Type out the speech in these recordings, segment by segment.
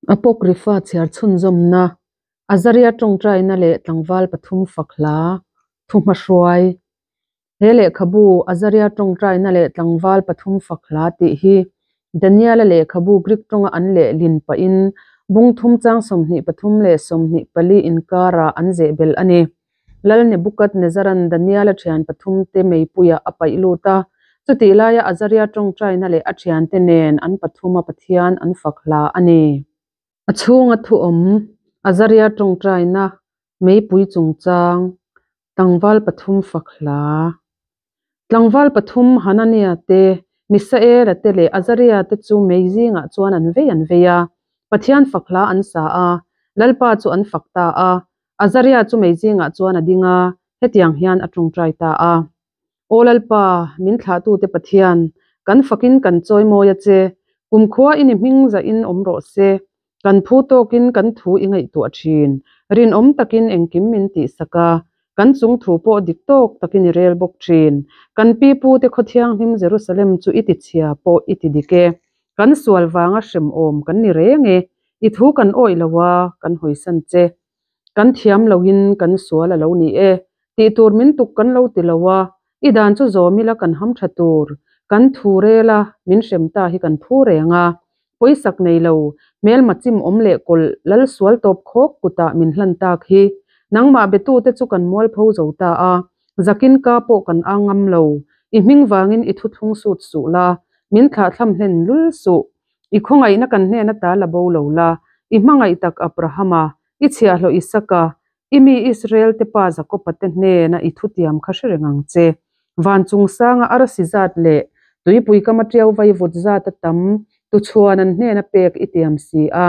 Apocrypha chhiar chhunzawmna, Azaria tawngtaina leh tlangval pathum fak hla, thuhmahruai. He lehkhabu, Azaria tawngtaina leh tlangval pathum fak hla tih hi Daniela lehkhabu Greek tawnga an lehlin pahin bung thum chang 23 leh 24 inkarah an zehbelh a ni. Lal Nebukadnezzaran Daniela thian pathumte meipuiah a paih lut a, chutih laia Azaria tawngtaina leh a thiante nen an pathuma Pathian an fak hla a ni. A chhunga thu awm, Azaria tawngtaina, meipui chungchang, tlangval pathum fak hla. Tlangval pathum Hanania te, Misaela te leh Azaria te chu mei zingah chuan an vei an vei a, Pathian fak hla an sa a, Lalpa chu an fak ta a. Azaria chu mei zingah chuan a ding a, hetiang hian a tawngtai ta a. Aw Lalpa, min thlahtute Pathian, kan fakin kan chawimawi a che. Kumkhua i ni hming zahin awm rawh se. Kan phu tawkin kan thu i ngaihtuah thin. Rinawm takin engkim min tihsak a, kan chung thu pawh dik tawk takin i rel bawk thin. Kan pi pute khaw thianghlim Jerusalem chu i tichhia pawh i ti dik e. Kan sual vanga hremawm kan ni reng e. I thu kan awih lo a, kan hawisan che. Kan thiam loin kan sual a lo ni e. Tih tur min tuk kan lo ti lo a, i dan chu zawm ila kan ham tha tur. Kan thu rel a, min hrem ta hi kan phu reng a. Pawisak nei lo, hmelma chim awm leh kawlh lal sual tawp khawk kutah min hlan tak hi. Nangmah betute chu kan mualpho zo ta a, zakin ka pawh kan ang ngam lo. I hming vangin i thuthlung sut suh la, min thlahthlam hlen lul suh. I khawngaihna kan hnen ata la bo lo la, i hmangaih tak Abrahama, i chhiahhlawh Isaka, i mi Israel te pa Jakoba te hnena i thutiam kha hre reng ang che. Van chungsanga arsi zat leh tuipui kama tiau vaivut zat a tam tuchhuan an hnena pek i tiam si a.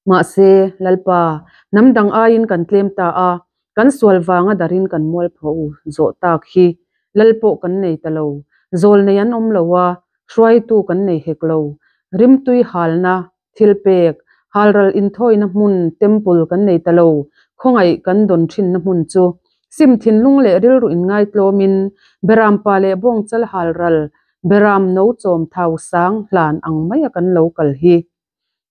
Mahse, Lalpa, hnam dang aiin kan tlem ta a, kan sual vanga darin kan mualpho zawh tak hi Lal pawh kan nei ta lo. Zawl nei an awm lo a, hruaitu kan nei hek lo. Rimtui halna, thilpek, halral inthawina hmun, temple, kan nei ta lo. Khawngaih kan dawn thinna hmun chu sim thinlung leh rilru inngaitlawmin Berampa leh Bawngchal halral, Beram no chawm thau sang hlan ang maia kan lo kal hi.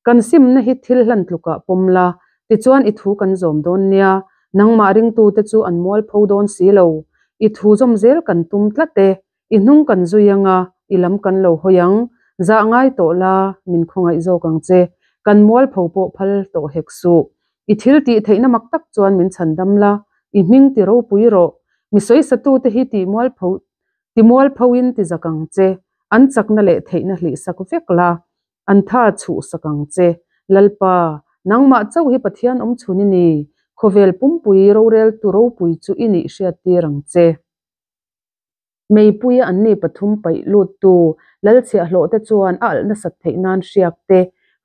Kan simna hi thil hlan tlukah pawm la, tichuan i thu kan zawm dawn nia, nangmah ringtute chu an mualpho dawn si lo. I thu zawm zel kan tum tlat e, i hnung kan zui anga, i lam kan lo hawi ang, zah ngai tawh la, min khawngaih zawk ang che, kan mualpho pawh phal tawh hek suh. I thil tih theihna mak tak chuan min chhandam la, i hming ti ropui rawh. Mi sawisatute hi tih mualpho ti mualphoin ti zak ang che, an chakna leh theihna hlihsak vek la, An tha chhuhsak ang che. Lalpa, nangmah chauh hi Pathian awm chhun i ni. Khawvel pumpui roreltu ropui chu i nih hriattir ang che. Meipuia an ni pathum paih luttu Lalchhiahhlawh te chuan a alh nasat theih nan hriak te,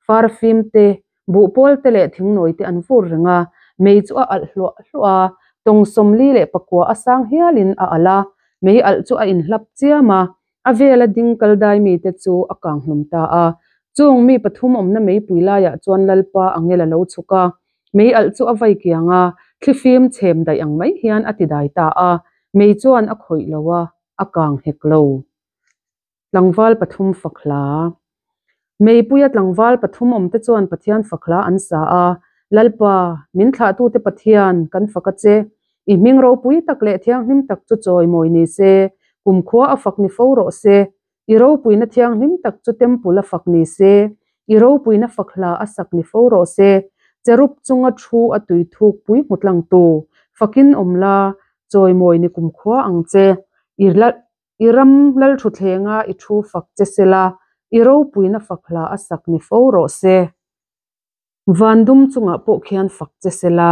farfim te, buhpawl te leh thingnawi te an vur reng a. Mei chu a alh hluah hluah a, tawng 44 a sang hialin a alh a. Mei alh chu a inhlap chiam a, A vela ding kal dai mite chu a kang hlum ta a. Chung mi pathum awmna meipui laiah chuan Lalpa angel a lo chhuk a. Mei alh chu a vai kiang a, thlifim chhem daih ang mai hian a ti dai ta a. Mei chuan a khawih lo a, a kang hek lo. Tlangval pathum fak hla. Meipuia tlangval pathum awmte chuan Pathian fak hla an sa a, Lalpa, min thlahtute Pathian, kan fak a che. I hming ropui tak leh thianghlim tak chu chawimawi ni se, kumkhua a fak ni fo rawh se. I ropuina thianghlim tak chu temple a fak ni se, i ropuina fak hla a sak ni fo rawh se. Cherub chunga thu a tui thuk pui hmu tlangtu, fakin awm la, chawimawi ni kumkhua ang che. I I ram lalthutthlenga i thu fak che sela, i ropuina fak hla a sak ni fo rawh se. Van dum chungah pawh khian fak che sela,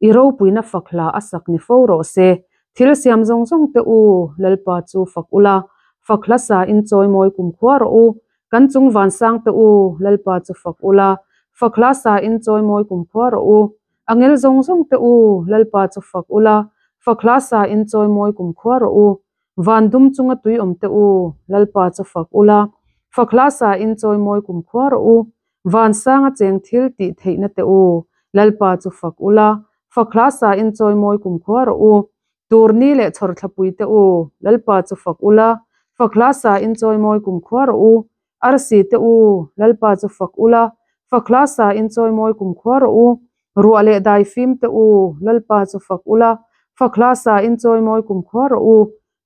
i ropuina fak hla a sak ni fo rawh se. Thil siam zawng zawng te u, Lalpa chu fak ula, fak hla sa in chawimawi kumkhua rawh u. Kan chung vansang te u, Lalpa chu fak ula, fak hla sa in chawimawi kumkhua rawh u. Angel zawng zawng te u, Lalpa chu fak ula, fak hla sa in chawimawi kumkhua rawh u. Van dum chunga tui awm te u, Lalpa chu fak ula, fak hla sa in chawimawi kumkhua rawh u. Van sanga cheng thil tih theihna te u, Lalpa chu fak ula, fak hla sa in chawimawi kumkhua rawh u. Tur ni leh chhawr thlapui te u, Lalpa chu fak ula, fak hla sa in chawimawi kumkhua rawh u. Arsi te u, Lalpa chu fak ula, Fak hla sa in chawimawi kumkhua rawh u. Ruah leh daifim te u, Lalpa chu fak ula, fak hla sa in chawimawi kumkhua rawh u.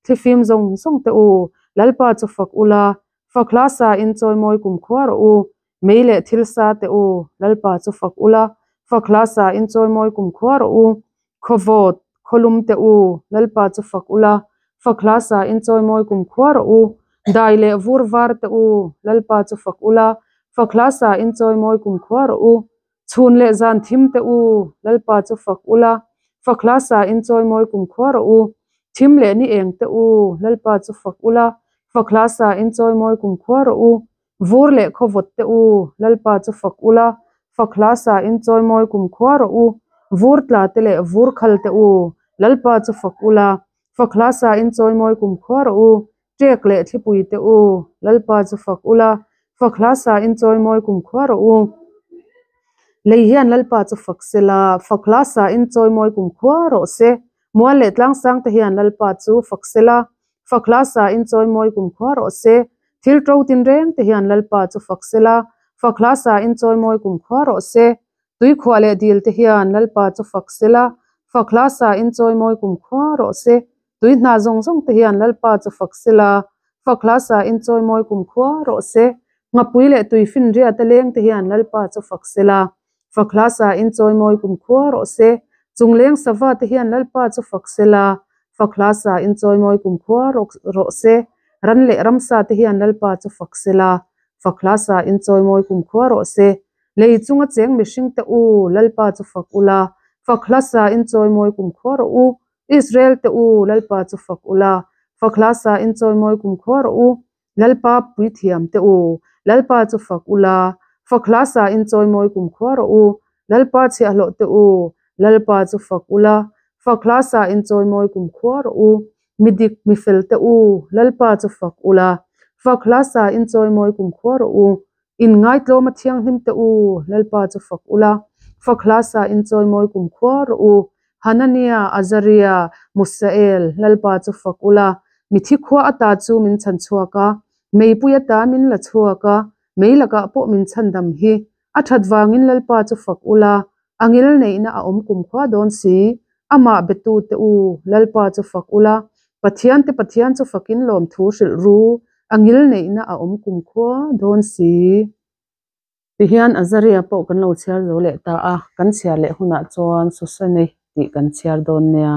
Thlifim zawng zawng te u, Lalpa chu fak ula, fak hla sa in chawimawi kumkhua rawh u. Mei leh thil sa te u, Lalpa chu fak ula, fak hla sa in chawimawi kumkhua rawh u. Khawvawt, khawlum te u, Lalpa chu fak ula, fak hla sa in chawimawi kumkhua rawh u. Dai leh vur var te u, Lalpa chu fak ula, fak hla sa in chawimawi kumkhua rawh u. Chhun leh zan thim te u, Lalpa chu fak ula, fak hla sa in chawimawi kumkhua rawh u. Thim leh ni eng te u, Lalpa chu fak ula, fak hla sa in chawimawi kumkhua rawh u. Vur leh khawvawt te u, Lalpa chu fak ula, fak hla sa in chawimawi kumkhua rawh u. Vur tla te leh vur khal te u, Lalpa chu fak ula, fak hla sa in chawimawi kumkhua rawh u. Ṭek leh thlipui te u, Lalpa chu fak ula, fak hla sa in chawimawi kumkhua rawh u. Lei hian Lalpa chu fak sela, fak hla sa in chawimawi kumkhua rawh se. Mual leh tlangsang te hian Lalpa chu fak sela, fak hla sa in chawimawi kumkhua rawh se. Thil ṭo tinreng te hian Lalpa chu fak sela, fak hla sa in chawimawi kumkhua rawh se. Tuikhuah leh dil te hian Lalpa chu fak sela, fak hla sa in chawimawi kumkhua rawh se. Tui hna zawng zawng te hian Lalpa chu fak sela, fak hla sa in chawimawi kumkhua rawh se. Nghapui leh tui finriat a leng te hian Lalpa chu fak sela, fak hla sa in chawimawi kumkhua rawh se. Chungleng sava te hian Lalpa chu fak sela, fak hla sa in chawimawi kumkhua rawh se. Ran leh ramsa te hian Lalpa chu fak sela, fak hla sa in chawimawi kumkhua rawh se. Lei chunga cheng mihring te u, Lalpa chu fak ula, fak hla sa in chawimawi kumkhua rawh u. Israel te u, Lalpa chu fak ula, fak hla sa in chawimawi kumkhua rawh u. Lalpa puithiam te u, Lalpa chu fak ula, fak hla sa in chawimawi kumkhua rawh u. Lalpa chhiahhlawh te u, Lalpa chu fak ula, fak hla sa in chawimawi kumkhua rawh u. Mi dik, mi fel te u, Lalpa chu fak ula, fak hla sa in chawimawi kumkhua rawh u. In ngaitlawm a thianghlim te u, Lalpa chu fak ula, fak hla sa in chawimawi kumkhua rawh u. Hanania, Azaria, Musael, Lalpa chu fak ula, mithi khua ata chu min chhan chhuak a, meipui ata min la chhuak a, mei lakah pawh min chhandam hi. A that vangin Lalpa chu fak ula, a ngil neihna a awm kumkhua dawn si. Amah betu te u, Lalpa chu fak ula, Pathian te Pathian chu fakin lawmthu hrilh ru, a ngil neihna a awm kumkhua dawn si. Tihian Azaria pawh kan lo chhiar zo leh ta a, kan chhiar leh hunah chuan Susani tih kan chhiar dawn nia.